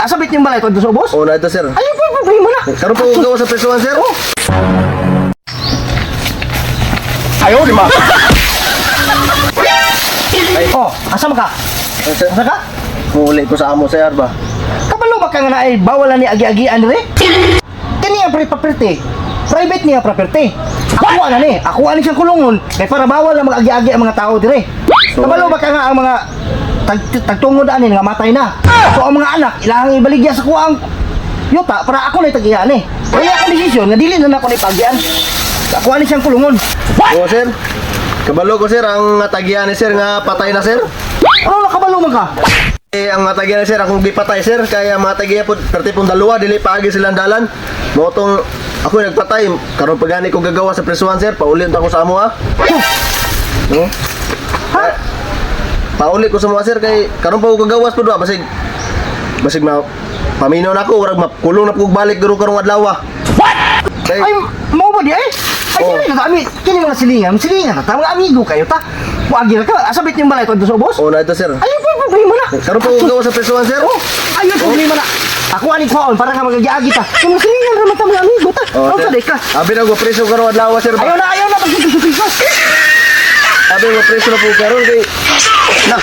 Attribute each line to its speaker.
Speaker 1: Asa bit yung balay ko sa ubos?
Speaker 2: Oh, na ito, sir.
Speaker 1: Ayaw po problema na.
Speaker 2: Karon pa ko gawa sa presuhan, sir.
Speaker 1: Oh. Ayaw, di ba?
Speaker 2: Ay.
Speaker 1: Oh, asa man ka?
Speaker 2: Ay, sir.
Speaker 1: Asa ka?
Speaker 2: Muli ko sa amo, sir ba?
Speaker 1: Kabalo ba ka nga na ay bawal na ni agi-agian dire? Kani ang property. Private niya property. Ako na ni, ako ani siyang kulungon kay para bawal na mag-agi-agi ang mga tao dire.
Speaker 2: So,
Speaker 1: Kabalo ba ka nga ang mga tagtungod ani nga matay na. So ang mga anak ilang ibaligya sa kuang yuta para ako na tagian ni. Kaya akong desisyon nga dili na nako ni pagian. Ako ani siyang kulungon.
Speaker 2: Oo, sir. Kabalo ko, sir, ang tagian ni sir nga patay na, sir.
Speaker 1: Ano nakabalo man ka?
Speaker 2: Eh, ang mga sir, akong gipatay, sir, kaya mga tagiya po, perti pong dalawa, dili paagi silang dalan. Motong ako nagpatay, karon pa gani ko gagawa sa presuhan, sir, pauli unta ko sa amo, ha. No?
Speaker 1: Ha?
Speaker 2: Pauli ko sa mga sir, kay karon pa ko gagawas po doa, basig, basig ma, paminaw na ako, warag makulong na po kog balik guro karong adlaw. What? Kay,
Speaker 1: Ay, mao ba di ay? Ay,
Speaker 2: Oh.
Speaker 1: dili na ta ami. Kini mga silingan, silingan na ta mga amigo kayo ta. Wagi ra ka, asa bit yung balay ko sa ubos?
Speaker 2: Oh, na ito, sir.
Speaker 1: Ayaw po problema na.
Speaker 2: Karon pa ko gagawa sa presuhan, sir.
Speaker 1: Oh, ayaw problema na. Ako ani kwaon para ka magagiagi ta. Kung silingan ra man ta mga amigo ta.
Speaker 2: Oh,
Speaker 1: Oh,
Speaker 2: sir.
Speaker 1: sa ka.
Speaker 2: Abi na ko preso karong adlaw, sir. Ba?
Speaker 1: Ayaw na pagsusususo.
Speaker 2: Abi ko preso na po karon kay na.